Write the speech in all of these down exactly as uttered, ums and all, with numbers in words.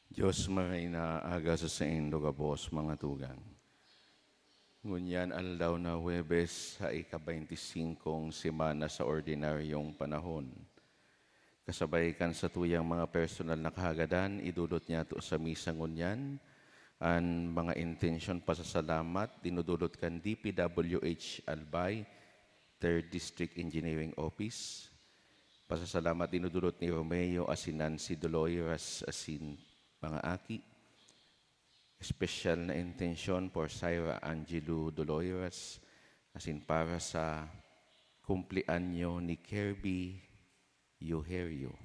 Diyos, maray na aga sa saindo gabos, mga tugang. Ngunyan aldaw na Huwebes sa ika-baynti singkong semana sa ordinaryong panahon. Kasabay kan satuyang mga personal na kahagadan, idulot niyato sa misa ngunyan an mga intensyon pasasalamat dinudulot kan D P W H Albay, Third District Engineering Office. Pasasalamat dinudulot ni Romeo asin Nancy Doloiras asin mga aki. Espesyal na intensyon for Syra Angelo Doloiras asin para sa kumpleanyo ni Kirby Eugerio.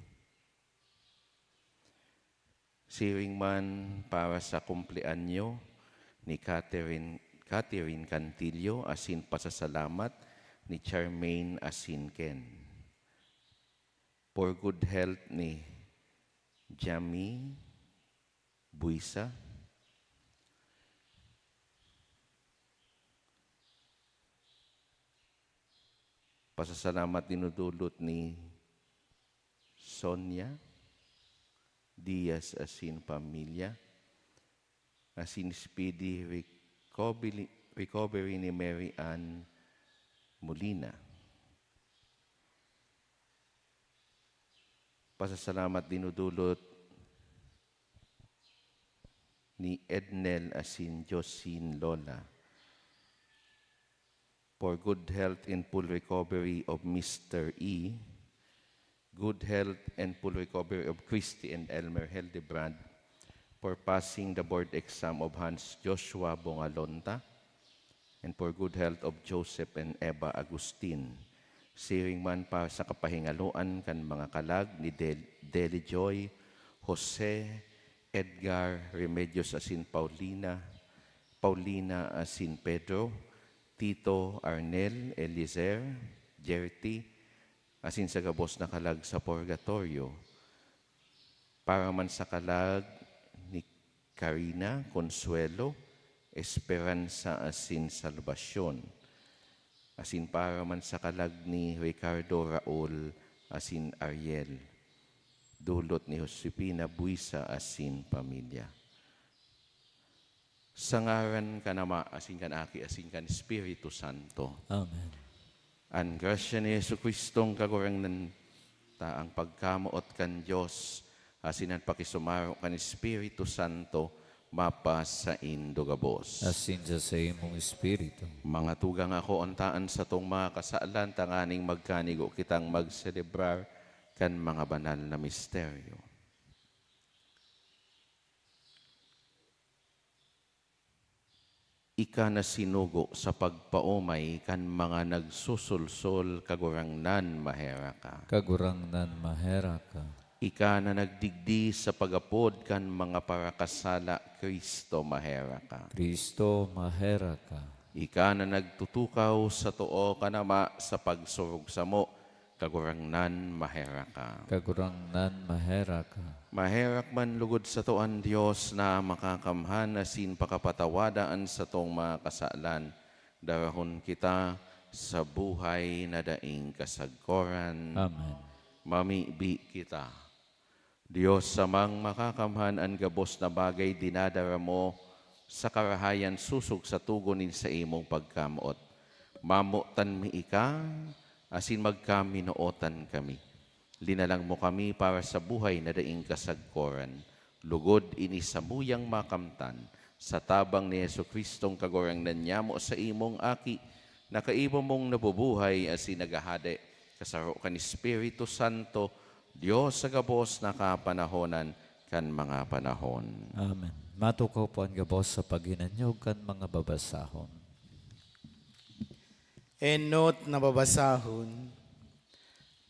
Siring man para sa kumpleanyo ni Catherine, Catherine Cantillo asin pasasalamat ni Charmaine asin Ken. For good health ni Jamie Buisa. Pasasalamat dinudulot ni Sonia Diaz asin pamilya, asin speedy recovery, recovery ni Mary Ann Molina. Pasasalamat dinudulot ni Ednel asin Josin Lola. For good health and full recovery of Mister E, good health and full recovery of Christy and Elmer Hildebrand, for passing the board exam of Hans Joshua Bongalonta, and for good health of Joseph and Eva Agustin. Siring man pa sa kapahingaloan kan mga kalag ni Del-, Deli Joy, Jose, Edgar, Remedios asin Paulina, Paulina asin Pedro, Tito, Arnel, Eliezer, Jerty, asin sa gabos na kalag sa purgatorio. Para man sa kalag ni Karina, Consuelo, Esperanza asin Salvacion, asin para man sa kalag ni Ricardo, Raul asin Ariel, dulot ni Josefina Buisa asin pamilya. Sa ngaran kan Ama, asin kan Aki, asin kan Espiritu Santo. Amen. An grasya ni Jesu-Cristong Kagurangnan ta, an pagkamoot kan Dios, asin an pakisumaro kan Espiritu Santo, mapasaindo gabos. Asin sa saimong espiritu. Mga tugang, akoon ta an satong mga kasalan, tanganing magkanigo kitang magselebrar kan mga banal na misteryo. Ika na sinugo sa pagpaomay kan mga nagsusulsol, Kagurangnan, maherak ka. Kagurangnan, maherak ka. Ika na nagdigdi sa pag-apod kan mga parakasala, Cristo, maherak ka. Cristo, maherak ka. Ika na nagtutukaw sa too kan Ama sa pagsurog samo, Kagurangnan, maherak ka. Kagurangnan, maherak ka. Maherak man lugod sato an Dios na Makakamhan asin pakapatawada an satong mga kasalan, darahon kita sa buhay na daing kasagkoran. Amen. Mamibi kita. Dios Amang Makakamhan, an gabos na bagay dinadara mo sa karahayan sosog sa togon nin saimong pagkamoot. Mamotan mi ika, asin magkaminootan kami. Linalang mo kami para sa buhay na daing kasagkoran, lugod ini samuyang makamtan, sa tabang ni Jesu-Cristong Kagurangnan nyamo, saimong Aki, na kaiba mong nabubuhay asin naghahade, kasaro kan Espiritu Santo, Dios sa gabos na kapanahonan kan mga panahon. Amen. Matukaw po an gabos sa paghinanyog kan mga babasahon. Enot na babasahon,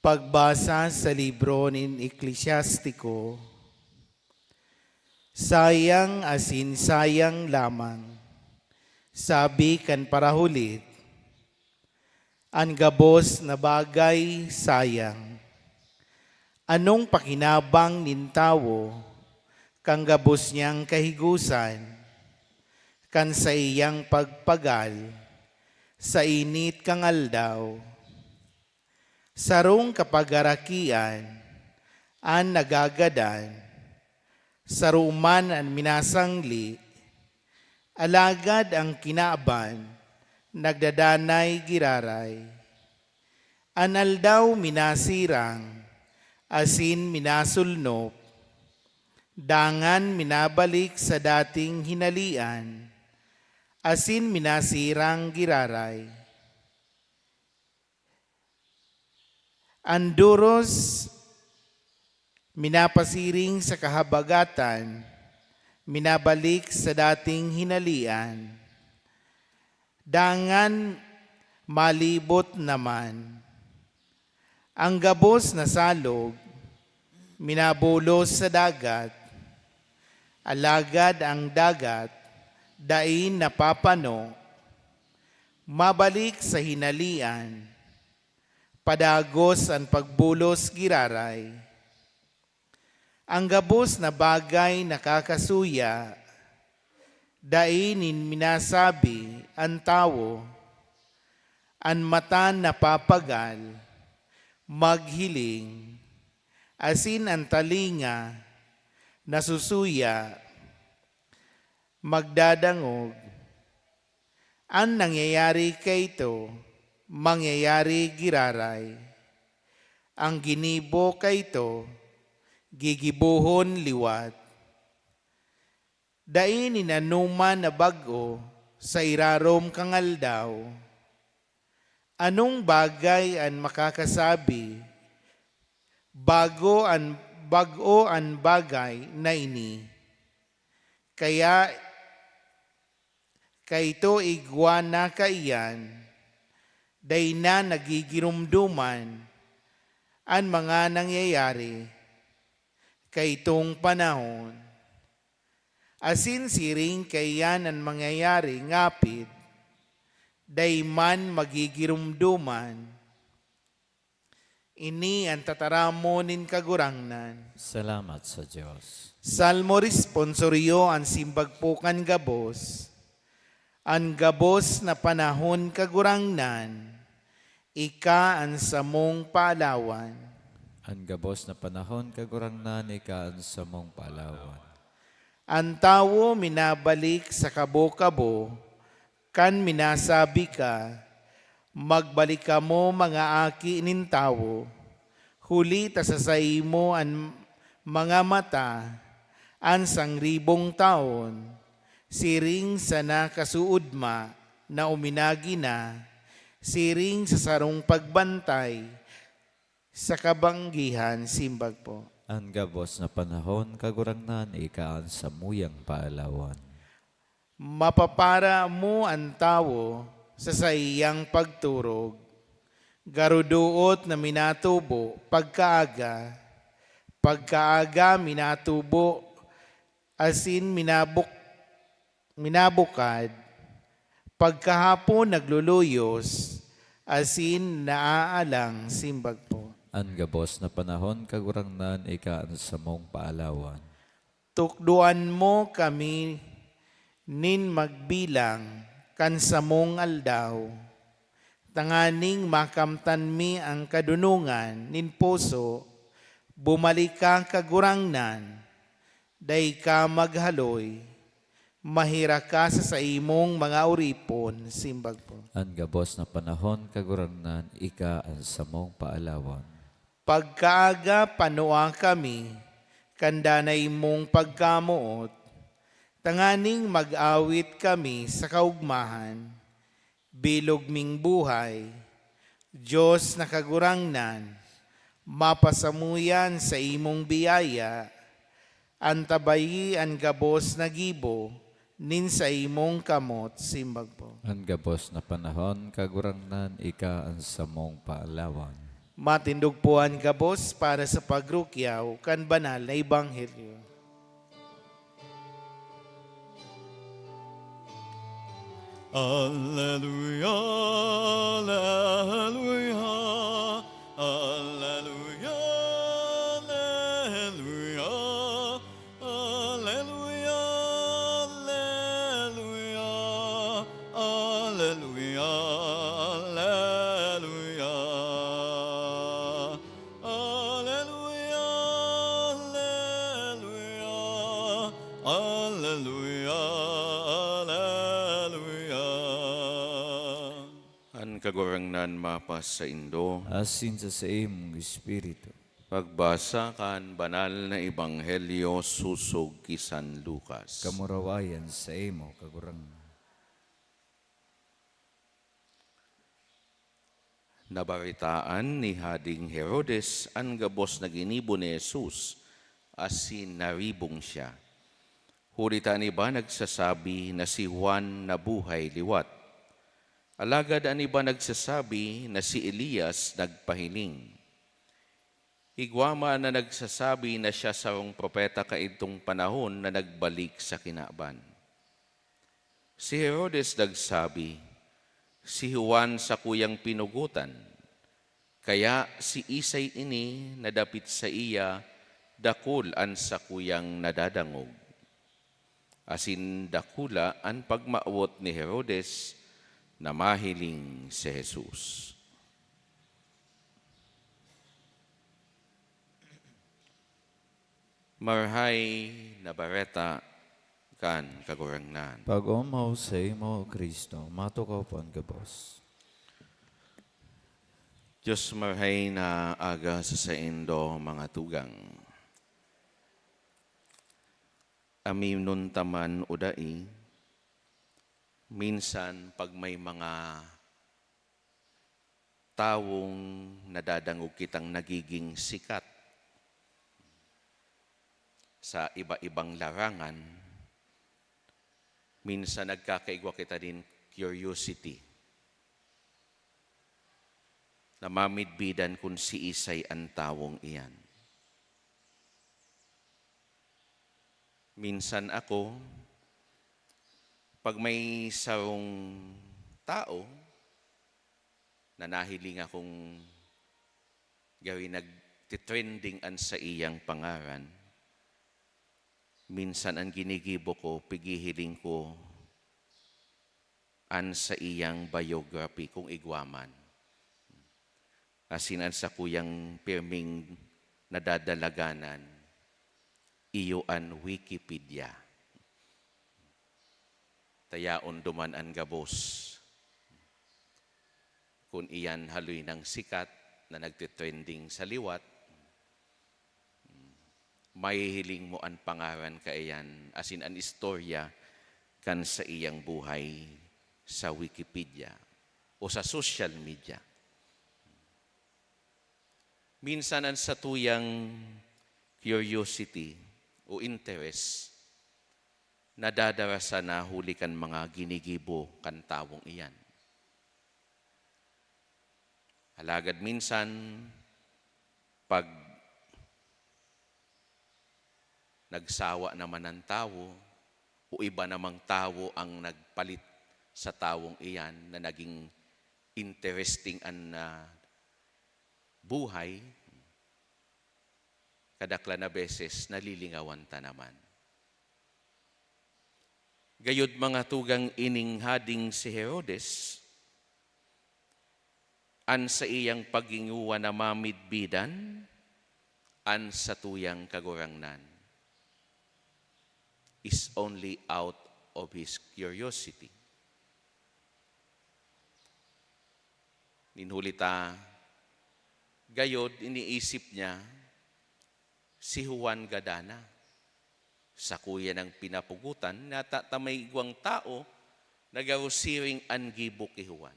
pagbasa sa libro nin Eklesiastiko. Sayang asin sayang lamang, sabi kan parahulit, an gabos na bagay sayang. Anong pakinabang nin tawo kan gabos niyang kahigosan, kan saiyang pagpagal sa init kan aldaw? Sarong kapagarakian an nagagadan, Saro man an minasangli, alagad an kinaban nagdadanay giraray. An aldaw minasirang asin minasulnop, dangan minabalik sa dating hinalian asin minasirang giraray. An doros minapasiring sa kahabagatan, minabalik sa dating hinalian, dangan malibot naman. An gabos na salog minabulos sa dagat, alagad an dagat dai napapano. Mabalik sa hinalian, padagos an pagbulos giraray. An gabos na bagay nakakasuya, dai nin minasabi an tawo. An mata napapagal, maghiling, asin an talinga nasusuya, magdadangog. An nangyayari kaito, mangyayari giraray. An ginibo kaito, gigibohon liwat. Dai nin anoman na bag-o sa irarom kan aldaw. Anong bagay an makakasabi, "Bago an, bag-o an bagay na ini"? Kaya kaito igwa na kaiyan, dai na nagigiromdoman an mga nangyayari kaitong panahon. Asin siring kaiyan an mangyayari ngapit, dai man magigiromdoman. Ini an tataramon nin Kagurangnan. Salamat sa Dios. Salmo responsorio, an simbag po kan gabos. An gabos na panahon, Kagurangnan, ika an samong paalawan. An gabos na panahon, Kagurangnan, ika an samong paalawan. An tawo minabalik sa kabo-kabo, kan minasabi ka, "Magbalik kamo, mga aki nin tawo, huli ta sa saimo an mga mata an sangribong taon, siring sa nakasuodma na uminagi na, siring sa sarong pagbantay sa kabanggihan." Simbag po. An gabos na panahon, Kagurangnan, ika an samuyang paalawan. Mapapara mo an tawo sa saiyang pagturog. Garodoot na minatubo pagkaaga, pagkaaga minatubo asin minabuk-, minabukad, pagkahapon nagluluyos asin naaalang. Simbag po. An gabos na panahon, Kagurangnan, ika an samong paalawan. Tukdoan mo kami nin magbilang kan samong aldaw, tanganing makamtan mi an kadonongan nin puso. Bumalik ka, Kagurangnan, dai ka maghaloy, maherak ka sa saimong mga oripon. Simbag po. An gabos na panahon, Kagurangnan, ika an samong paalawan. Pagkaaga, panua kami kan danay mong pagkamoot, tanganing mag-awit kami sa kaogmahan. Bilog ming buhay, Dios na Kagurangnan, mapasamuyan sa imong biyaya, antabayi an gabos na gibo nin saimong kamot. Simbag po. An gabos na panahon, Kagurangnan, ika an samong paalawan. Matindog po an gabos para sa pagrukyaw kan banal na ebanghelyo. Alleluia, alleluia, alleluia, alleluia, alleluia, alleluia, alleluia, alleluia, alleluia, alleluia. Aleluya, aleluya. An Kagurangnan mapasaindo. Asin sa saimong espiritu. Pagbasa kan Banal na Ebanghelyo sosog ki San Lucas. Kamurawayan saimo, Kagurangnan. Nabaretaan ni Hading Herodes an gabos na ginibo ni Jesus, asin naribong siya. Huli ta an iba nagsasabi na si Juan nabuhay liwat. Alagad an iba nagsasabi na si Elias nagpahiling. Igwa man na nagsasabi na siya sarong propeta kaidtong panahon na nagbalik sa kinaban. Si Herodes nagsabi, "Si Juan sakuyang pinugotan, kaya siisay ini na dapit saiya dakul an sakuyang nadadangog?" Asin dakula an pagmawot ni Herodes na mahiling si Jesus. Marahay na Bareta kan Kagurangnan. Pag-omaw saimo, Cristo, matukaw po an gabos. Diyos, marahay na aga sa saindo, mga tugang. Aminon ta man o dai, minsan pag may mga tawong nadadangog kitang nagiging sikat sa iba-ibang larangan, minsan nagkakaigwa kita nin curiosity na mamidbidan kun siisay an tawong iyan. Minsan ako, pag may sarong tao na nahiling akong garo nagtitrending an saiyang pangaran, minsan an ginigibo ko, pighihiling ko an saiyang biography, kung igwa man. Asin an sakuyang pirming nadadalaganan, iyo an Wikipedia. Ta yaon duman an gabos. Kun iyan haloy nang sikat na nagtitrending sa liwat, mahihiling mo an pangaran kaiyan asin an istorya kan saiyang buhay sa Wikipedia o sa social media. Minsan an satuyang curiosity o interest nadadara sana huli kan mga ginigibo kan tawong iyan. Alagad minsan, pag nagsawa naman an tawo, o iba namang tawo ang nagpalit sa tawong iyan na naging interesting an, ah, buhay, kadaklan na beses nalilingawan ta naman. Gayod, mga tugang, ining hading si Herodes, an saiyang paghingowa na mamidbidan an satuyang Kagurangnan is only out of his curiosity. Nin huli ta, gayod, iniisip niya, si Juan gadana. Sakuya nang pinapugotan, nata ta may igwang tawo na garo siring an gibo ki Juan.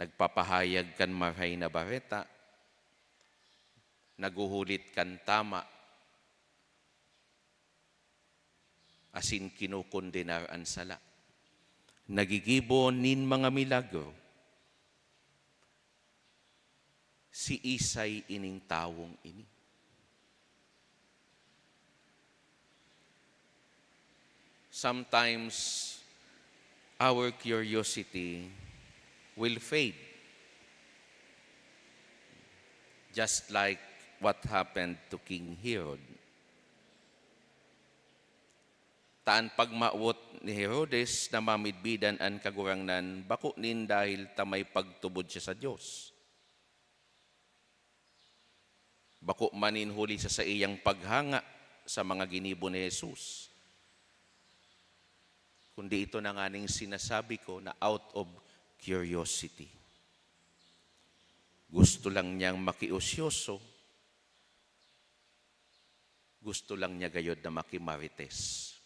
Nagpapahayag kan Marahay na Bareta, naghuhulit kan tama, asin kinokondenar an sala. Nagigibo nin mga milagro. Siisay ining tawong ini? Sometimes, our curiosity will fade, just like what happened to King Herod. Ta an pagmawot ni Herodes na mamidbidan an Kagurangnan bako nin dahil ta may pagtubod siya sa Dios. Bako man nin huli sa saiyang paghanga sa mga ginibo ni Jesus. Kundi ito na nganing sinasabi ko na out of curiosity. Gusto lang niyang makiosyoso, gusto lang niya gayod na makimarites.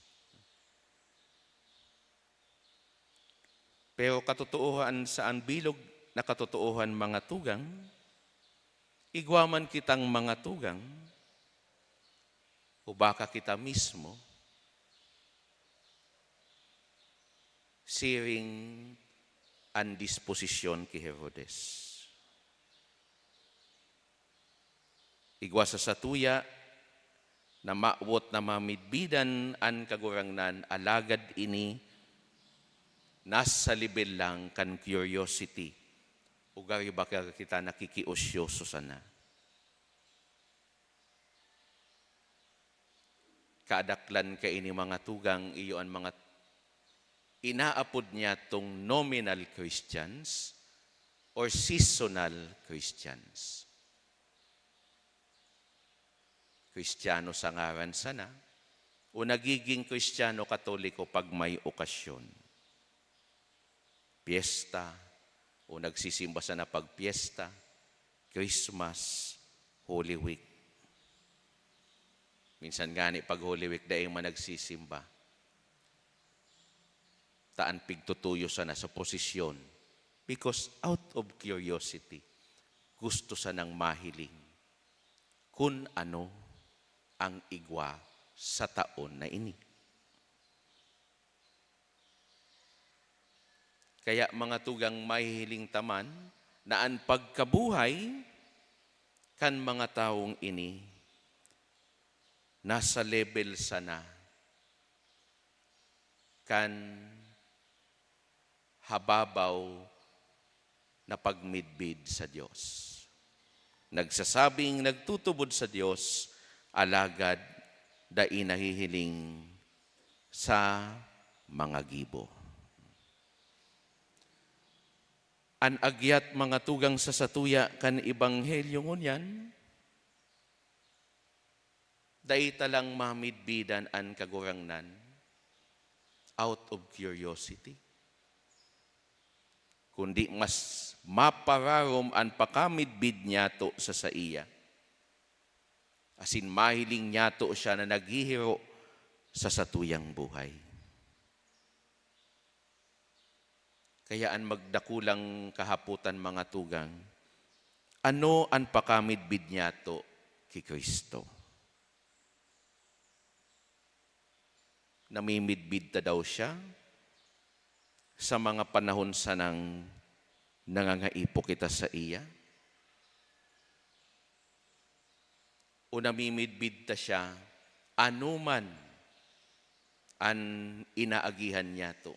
Pero katotoohan, sa an bilog na katotoohan, mga tugang, igwa man kitang mga tugang, o baka kita mismo, siring an disposisyon ki Herodes. Igwa sa satuya na mawot na mamidbidan an Kagurangnan, alagad ini nasa lebel lang kan curiosity. O gari ba ka-, kita nakikiosyoso sana? Kadaklan kaini, mga tugang, iyo an mga inaapod niyatong nominal Christians or seasonal Christians. Kristiyano sa ngaran sana, o nagiging Kristiyano Katoliko pag may okasyon, pyesta, o nagsisimba sana pag pyesta, Christmas, Holy Week. Minsan ngani pag Holy Week, dai man nagsisimba. Ta an pigtutuyo sana sa posisyon. Because out of curiosity, gusto sanang mahiling kun ano ang igwa sa taon na ini. Kaya, mga tugang, mahihiling ta man na an pagkabuhay kan mga tawong ini nasa level sana kan hababaw na pagmidbid sa Dios. Nagsasabing nagtutubod sa Dios, alagad dai nahihiling sa mga gibo. An agyat, mga tugang, sa satuya kan ebanghelyo ngunyan, dai ta lang mamidbidan an Kagurangnan out of curiosity, kundi mas mapararom an pakamidbid niyato sa saiya, asin mahiling niyato siya na naghihiro sa satuyang buhay. Kaya an magdakulang kahapotan, mga tugang, ano an pakamidbid niyato ki Cristo? Namimidbid ta daw siya sa mga panahon sanang nangangaipo kita saiya? O namimidbid ta siya anoman an inaagihan niyato?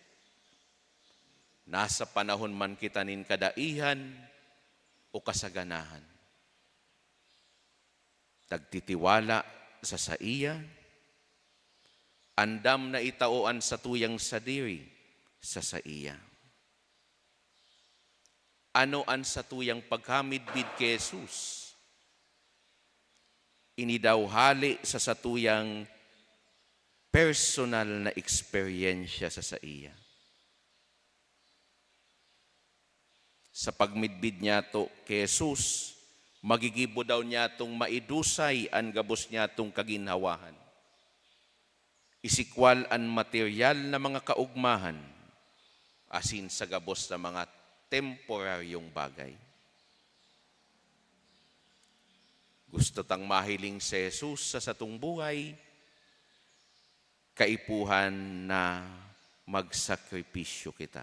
Nasa panahon man kita nin kadaihan o kasaganahan, nagtitiwala sa saiya, andam na itao an satuyang sadiri sa saiya. Ano an satuyang pagkamidbid ki Jesus? Ini daw hale sa satuyang personal na eksperyensya sa saiya. Sa pagmidbid niyato ki Jesus, magigibo daw niyatong maidusay an gabos niyatong kaginhawahan. Isikwal an materyal na mga kaogmahan, asin sa gabos na mga temporaryong bagay. Gusto tang mahiling si Jesus sa satong buhay, kaipuhan na magsakripisyo kita.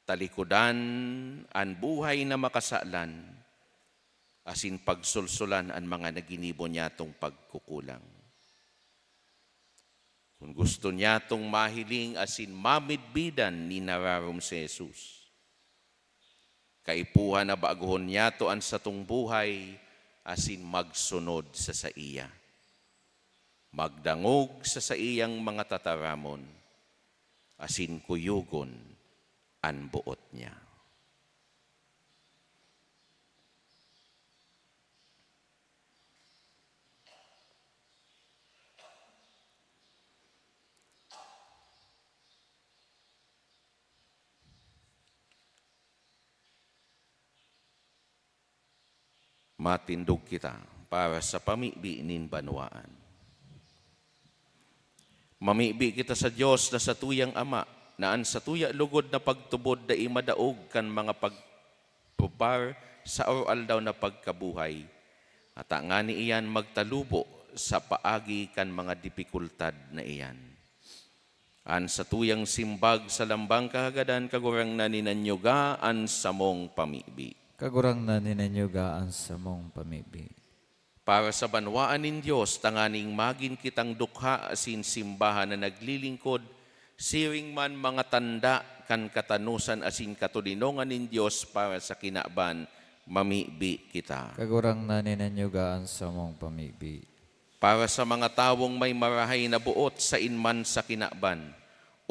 Talikodan an buhay na makasalan, asin pagsolsolan an mga naginibo niyatong pagkukulang. Kun gusto niyatong mahiling asin mamidbidan ni nararom si Jesus, kaipuhan na bagohon niyato an satong buhay asin magsunod sa saiya. Magdangog sa saiyang mga tataramon asin kuyogon an boot niya. Matindog kita para sa pamibi nin banwaan. Mamibi kita sa Dios na satuyang Ama, na an satuya lugod na pagtubod dai madaog kan mga pagpupar sa aroaldaw na pagkabuhay, ata ngani iyan magtalubo sa paagi kan mga dipikultad na iyan. An satuyang simbag sa lambang kahagadan, Kagurangnan, hinanyuga an samong pamibi. Kagurangnan, hinanyuga an samong pamibi. Para sa banwaan nin Dios, tanganing magin kitang dukha asin simbahan na naglilingkod, siring man mga tanda kan katanosan asin katoninongan nin Dios para sa kinaban, mamibi kita. Kagurangnan, hinanyuga an samong pamibi. Para sa mga tawong may marahay na boot sain man sa kinaban,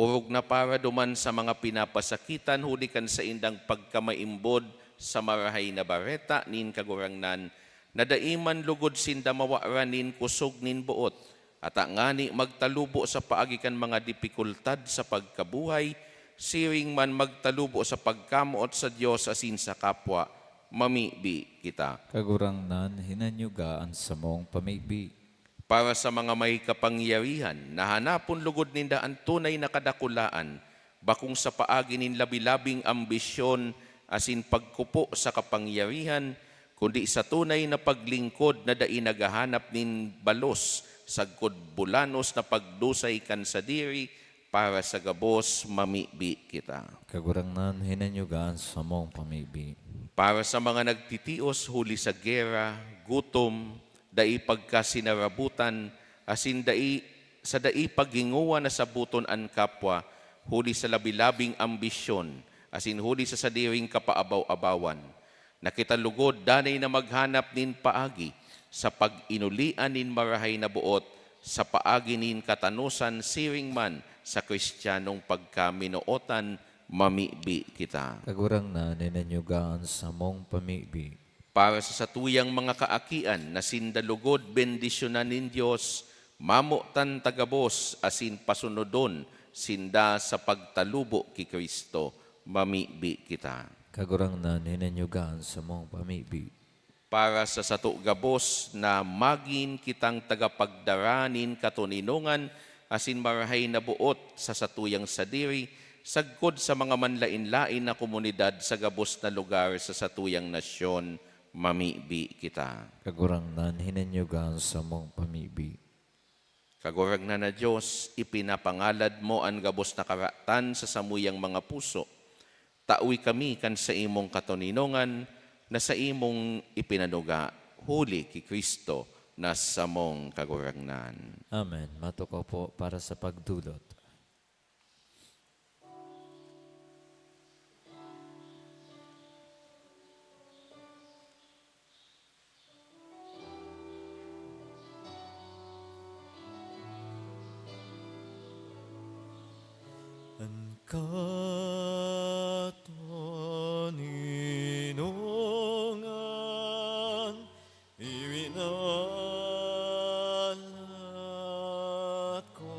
orog na para duman sa mga pinapasakitan huli kan saindang pagkamaimbod sa Marahay na Bareta nin Kagurangnan, na dai man lugod sinda mawaran nin kusog nin boot, ata ngani magtalubo sa paagi kan mga dipikultad sa pagkabuhay, siring man magtalubo sa pagkamoot sa Dios asin sa kapwa, mamibi kita. Kagurangnan, hinanyuga an samong pamibi. Para sa mga may kapangyarihan, na hanapon lugod ninda an tunay na kadakulaan, bakong sa paagi nin labi-labing ambisyon asin pagkupo sa kapangyarihan, kundi sa tunay na paglingkod na dai naghahanap nin balos, sagkod bulanos na pagdusay kan sadiri, para sa gabos mamibi kita. Kagurangnan, hinanyuga an samong pamibi. Para sa mga nagtitios huli sa gera, gutom, dai pagkasinarabotan, asin dai, sa dai paghingowa na saboton an kapwa, huli sa labi-labing ambisyon, asin huli sa sadiring kapaabaw-abawan, na kita lugod danay na maghanap nin paagi sa pag-inulian nin marahay na boot sa paagi nin katanosan siring man sa Cristianong pagkaminootan, mamibi kita. Kagurangnan, hinanyuga an samong pamibi. Para sa satuyang mga kaakian na sinda lugod bendisyonan nin Dios, mamotan ta gabos asin pasunodon sinda sa pagtalubo ki Cristo, mamibi kita. Kagurangnan, hinanyuga an samong pamibi. Para sa sato gabos na magin kitang tagapagdara nin katoninongan asin marahay na boot sa satuyang sadiri, sagkod sa mga manlaen-laen na komunidad sa gabos na lugar sa satuyang nasyon, mamibi kita. Kagurangnan, hinanyuga an samong pamibi. Kagurangnan na Dios, ipinapangalad mo an gabos na karatan sa samuyang mga puso. Tawi kami kan saimong katoninongan na saimong ipinanuga, huli ki Cristo na samong Kagurangnan. Amen. Matukaw po para sa pagdulot. An katoninongan, iwinalat ko.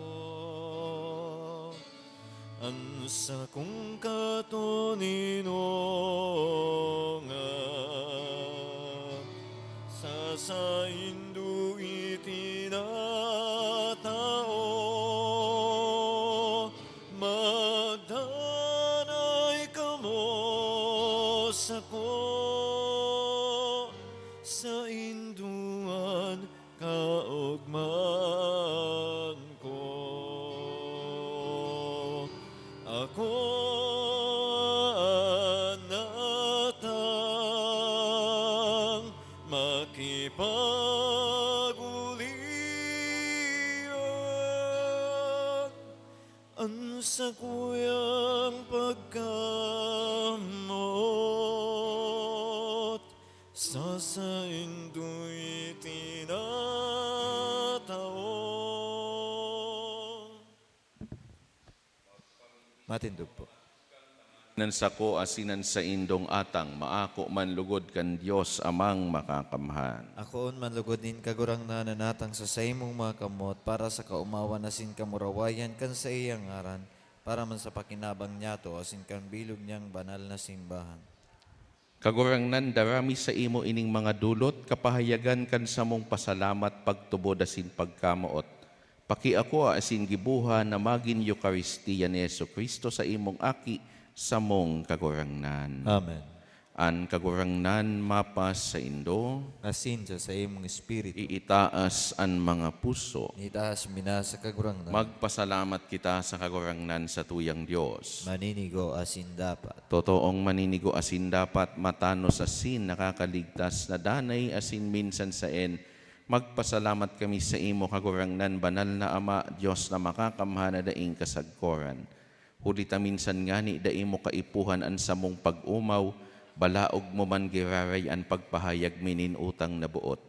An sakong katoninongan, sa saindo itinatao, magdanay kamo sako, saindo an kaogmahan ko. Ako an natang makipag-ulian, an sakuyang pagkamoot sa saindo itinatao. Matindog po. Nan sako asin an saindong atang maako man lugod kan Dios Amang Makakamhan. Akoon man lugod nin Kagurangnan an atang sa saimong mga kamot para sa kaomawan asin kamurawayan kan saiyang ngaran, para man sa pakinabang niyato asin kan bilog niyang banal na simbahan. Kagurangnan, dara mi saimo ining mga dolot, kapahayagan kan samong pasalamat, pagtubod asin pagkamoot. Pakiakoa asin giboha na magin Eukaristiya ni Jesu-Cristo, saimong Aki, samong Kagurangnan. Amen. An Kagurangnan mapasaindo. Asin sa saimong espiritu. Iitaas an mga puso. Itaas mi na sa Kagurangnan. Magpasalamat kita sa Kagurangnan, satuyang Dios. Maninigo asin dapat. Totoong maninigo asin dapat, matanos asin nakakaligtas na danay asin minsan saen, magpasalamat kami saimo, Kagurangnan, banal na Ama, Dios na makakamhan na daing kasagkoran. Huli ta minsan ngani dai mo kaipuhan an samong pag-omaw, balaog mo man giraray an pagpahayag mi nin utang na boot.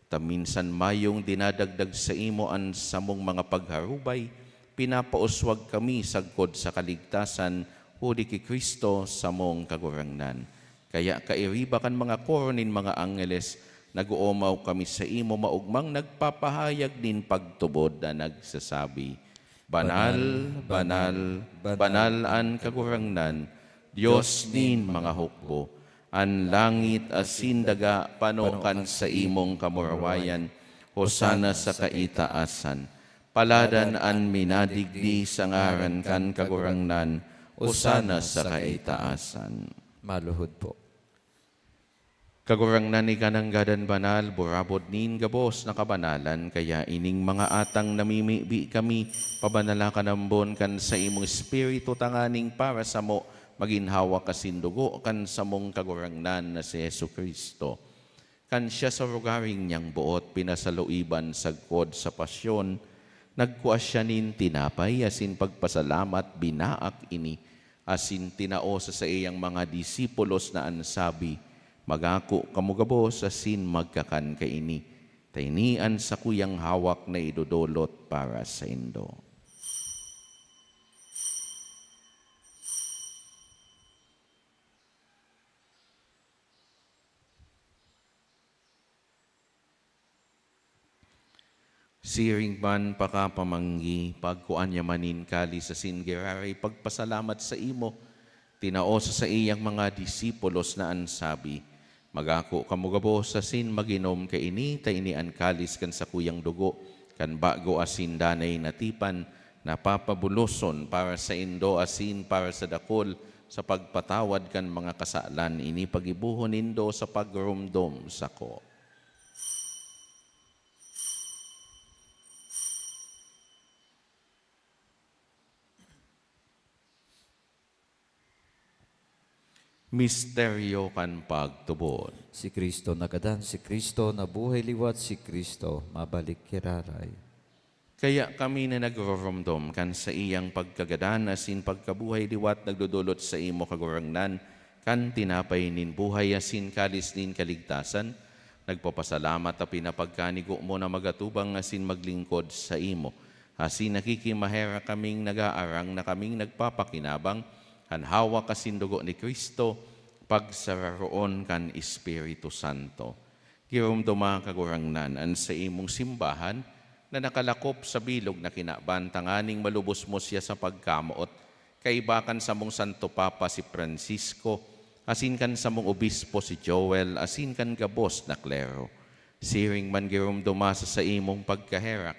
Ta minsan mayong dinadagdag saimo an samong mga pagharubay, pinapauswag kami sagkod sa kaligtasan huli ki Cristo, samong Kagurangnan. Kaya kairiba kan mga koro nin mga angheles, nag-oomaw kami saimo maogmang nagpapahayag nin pagtubod na nagsasabi, "Banal, banal, banal an Kagurangnan, Dios nin mga hukbo. An langit asin daga pano kan saimong kamurawayan. Hosana sa kaitaasan. Paladan an minadigdi sa ngaran kan Kagurangnan. Hosana sa kaitaasan." Maluhod po. Kagurangnan, ika nanggad an banal, burabod nin gabos na kabanalan, kaya ining mga atang namimibi kami, pabanala ka nambon kan saimong Espiritu, tanganing para samo magin hawak asin dugo kan samong Kagurangnan na si Jesu-Cristo. Kan siya sa rogaring niyang boot pinasaluiban sagkod sa pasyon, nagkua siya nin tinapay asin pagpasalamat, binaak ini, asin tinao sa saiyang mga disipulos na an sabi, "Magako kamo gabos asin magkakan kaini, ta ini an sakuyang hawak na idodolot para saindo." Siring man pakapamanggi, pagkua niya man nin kalis asin giraray pagpasalamat saimo, tinao sa saiyang mga disipulos na an sabi, "Magako kamo gabos asin mag-inom kaini, ta ini an kalis kan sakuyang dugo kan bago asin danay na tipan, na papabuloson para saindo asin para sa dakul sa pagpatawad kan mga kasalan. Ini pagibohon nindo sa pagromdom sako." Misteryo kan pagtubod. Si Cristo nagadan, si Cristo nabuhay liwat, si Cristo mabalik giraray. Kaya kami na nagroromdom kan saiyang pagkagadan asin pagkabuhay liwat, nagdodolot saimo, Kagurangnan, kan tinapay nin buhay asin kalis nin kaligtasan, nagpapasalamat ta pinapagkanigo mo na magatubang asin maglingkod saimo. Asin nakikimaherak kaming nagaarang na kaming nagpapakinabang kan hawak asin dugo ni Cristo, pagsararoon kan Espiritu Santo. Giromdoma, Kagurangnan, an saimong simbahan na nakalakop sa bilog na kinaban, tanganing malubos mo siya sa pagkamoot, kaiba kan samong Santo Papa si Francisco, asin kan samong obispo si Joel, asin kan gabos na klero. Siring man giromdoma sa saimong pagkaherak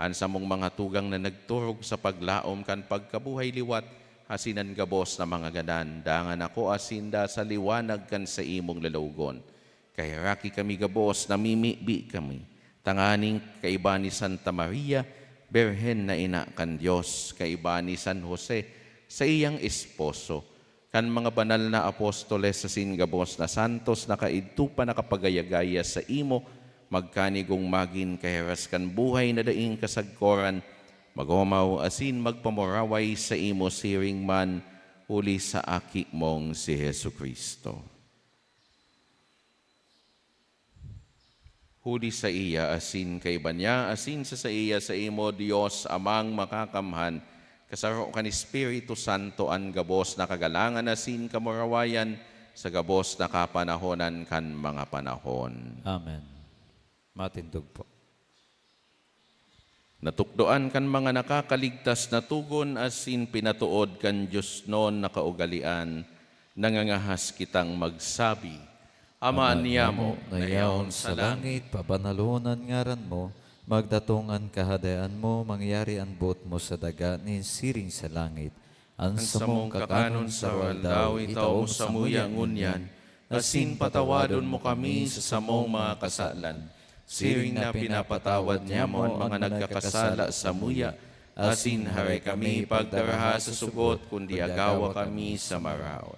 an samong mga tugang na nagturog sa paglaom kan pagkabuhay liwat, asin an gabos na mga gadan, dangan akoa sinda sa liwanag kan saimong lalawogon. Kaheraki kami gabos, namimibi kami, tanganing kaiba ni Santa Maria, Birhen na ina kan Dios, kaiba ni San Jose, saiyang esposo, kan mga banal na apostoles asin gabos na santos na kaidto pa nakapagaya-gaya saimo, magkanigong magin kaheras kan buhay na daing kasagkoran, mag-omaw asin magpamuraway saimo siring man huli sa Aki mong si Jesu-Cristo. Huli saiya, asin kaiba niya, asin sa saiya, saimo, Dios Amang Makakamhan, kasaro kan Espiritu Santo, an gabos na kagalangan asin kamurawayan sa gabos na kapanahonan kan mga panahon. Amen. Matindog po. Natukdoan kan mga nakakaligtas na togon asin pinatood kan diosnon na kaugalean, Nangangahas kitang magsabi, Ama niyamo na yaon sa langit, pabanalon an ngaran mo, magdatong an Kahadean mo, mangyari an boot mo sa daga nin siring sa langit. An samong kakanon sa aldaw, itao mo samuya ngunyan, asin patawadon mo kami sa samong mga kasalan, siring na pinapatawad niamo an mga nagkakasala samuya, asin hare kami pagdaraha sa sugot, kundi agawa kami sa maraot.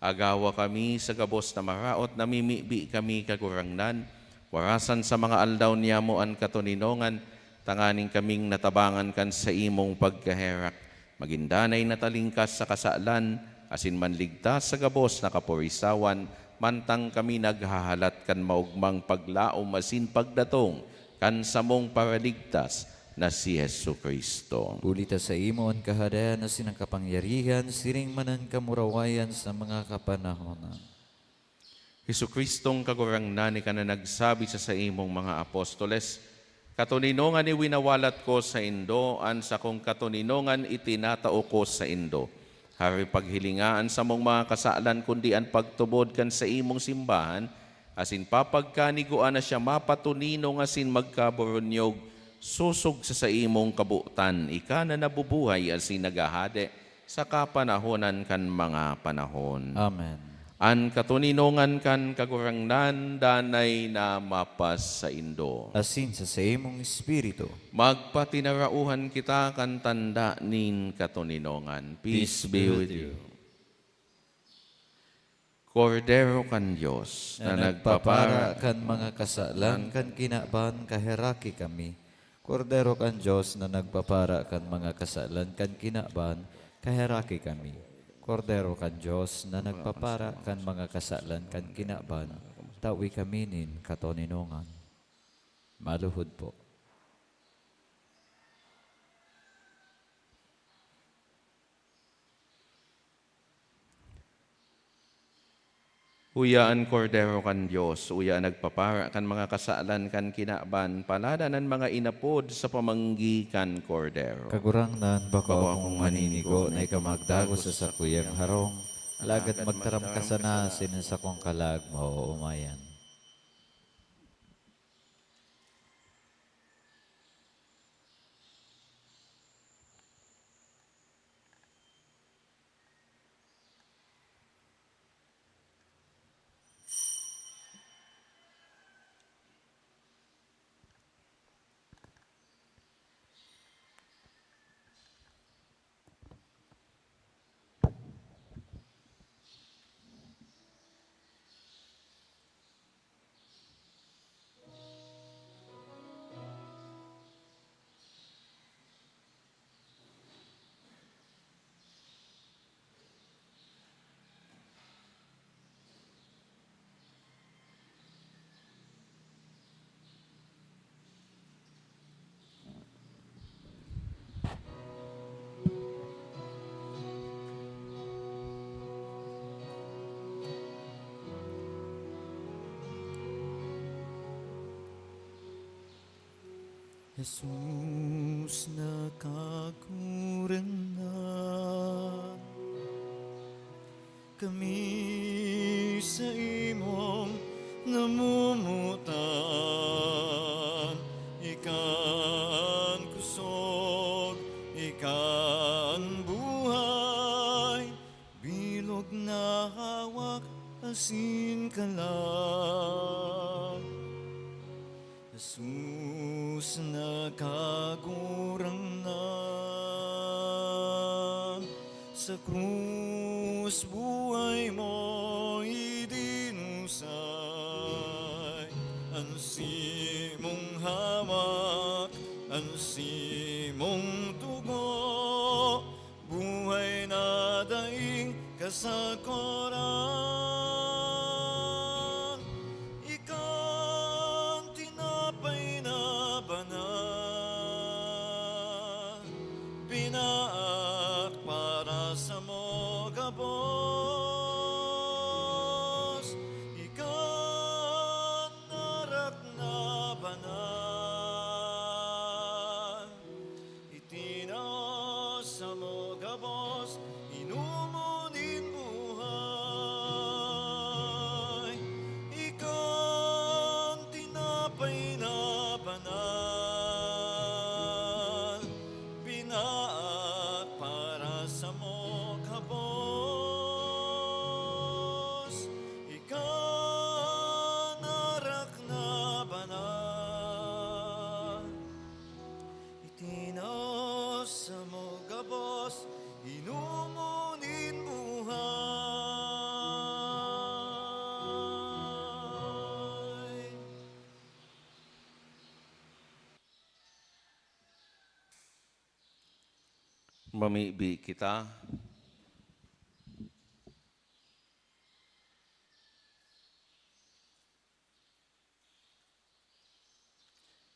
Agawa kami sa gabos na maraot, namimibi kami, Kagurangnan, warasan sa mga aldaw niyamo an katoninongan, tanganing kaming natabangan kan saimong pagkaherak, magin danay na talingkas sa kasalan, asin manligtas sa gabos na kaporisawan, mantang kami naghahalat kan maogmang paglaom asin pagdatong kan samong Paraligtas na si Jesu-Cristo. Huli ta saimo an kahadean asin an kapangyarihan, siring man an kamurawayan sa mga kapanahonan. Jesu-Cristong Kagurangnan, ika na nagsabi sa saimong mga apostoles, "Katoninongan iwinawalat ko saindo, an sakong katoninongan itinatao ko saindo." Hare paghilinga an samong mga kasalan, kundi an pagtubod kan saimong simbahan, asin papagkanigoan na siya mapatoninong asin magkaburunyog, sosog sa saimong kabotan, ika na nabubuhay asin naghahade sa kapanahonan kan mga panahon. Amen. An katoninongan kan Kagurangnan danay na mapasaindo. Asin sa saimong espiritu. Magpatinarauhan kita kan tanda nin katoninongan. Peace be with you. Kordero kan Dios na nagpapara kan mga kasalan kan kinaban, kaheraki kami. Kordero kan Dios na nagpapara kan mga kasalan kan kinaban, kaheraki kami. Kordero kan Dios na nagpapara kan mga kasalan kan kinaban, tawi kami nin katoninongan. Maluhod po. Uya an Kordero kan Dios, uya an nagpapara kan mga kasalan kan kinaban, paladan an mga inapod sa pamanggi kan Kordero. Kagurangnan, bako akong maninigo na ika magdagos sa sakuyang harong, alagad magtaram ka sana asin an sakong kalag maoomayan. Jesus na Kagurangnan, kami sa imong namomotan. Ika an kusog, ika an buhay, bilog na hawak asin kalag. Jesus na Kagurangnan, sa krus buhay mo idinusay. An simong hawak, an simong dugo, buhay na daing kasakoran. Ika an tinapay na banal, pinaak para samo gabos. Ika an arak na banal, itinao samo gabos, inomon nin buhay. Mamibi kita.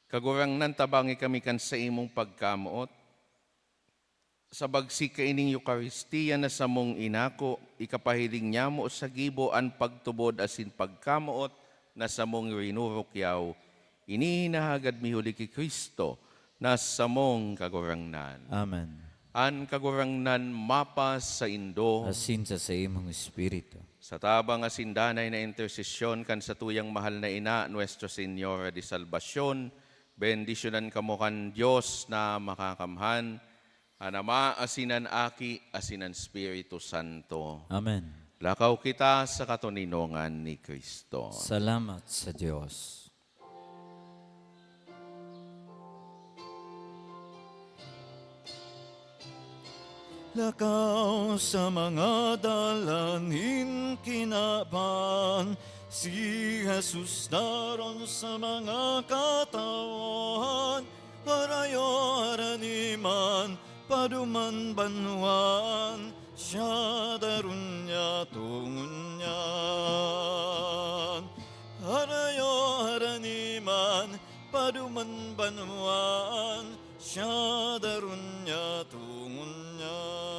Kagurangnan, tabangi kami kan saimong pagkamoot. Sa bagsik kaining Eukaristia na samong inako, ikapahiling nyamo sa gibo an pagtubod asin pagkamoot na samong rinurukyaw. Ini nahagad mi huli ki Cristo na samong Kagurangnan. Amen. An Kagurangnan mapasaindo. Asin sa saimong espiritu. Sa tabang asin danay na intersesyon kan satuyang mahal na ina, Nuestra Señora de Salvacion, bendisyonan kamo kan Dios na Makakamhan, an Ama asin an Aki asin an Espiritu Santo. Amen. Lakaw kita sa katoninongan ni Cristo. Salamat sa Dios. Lakaw sa mga dalan nin kinaban, si Jesus daron sa mga katawan. Harayo harani man, paduman banwaan, siya daron niya tungon niyan. Harayo harani man, paduman banwaan, siya daron niya tungon niyan.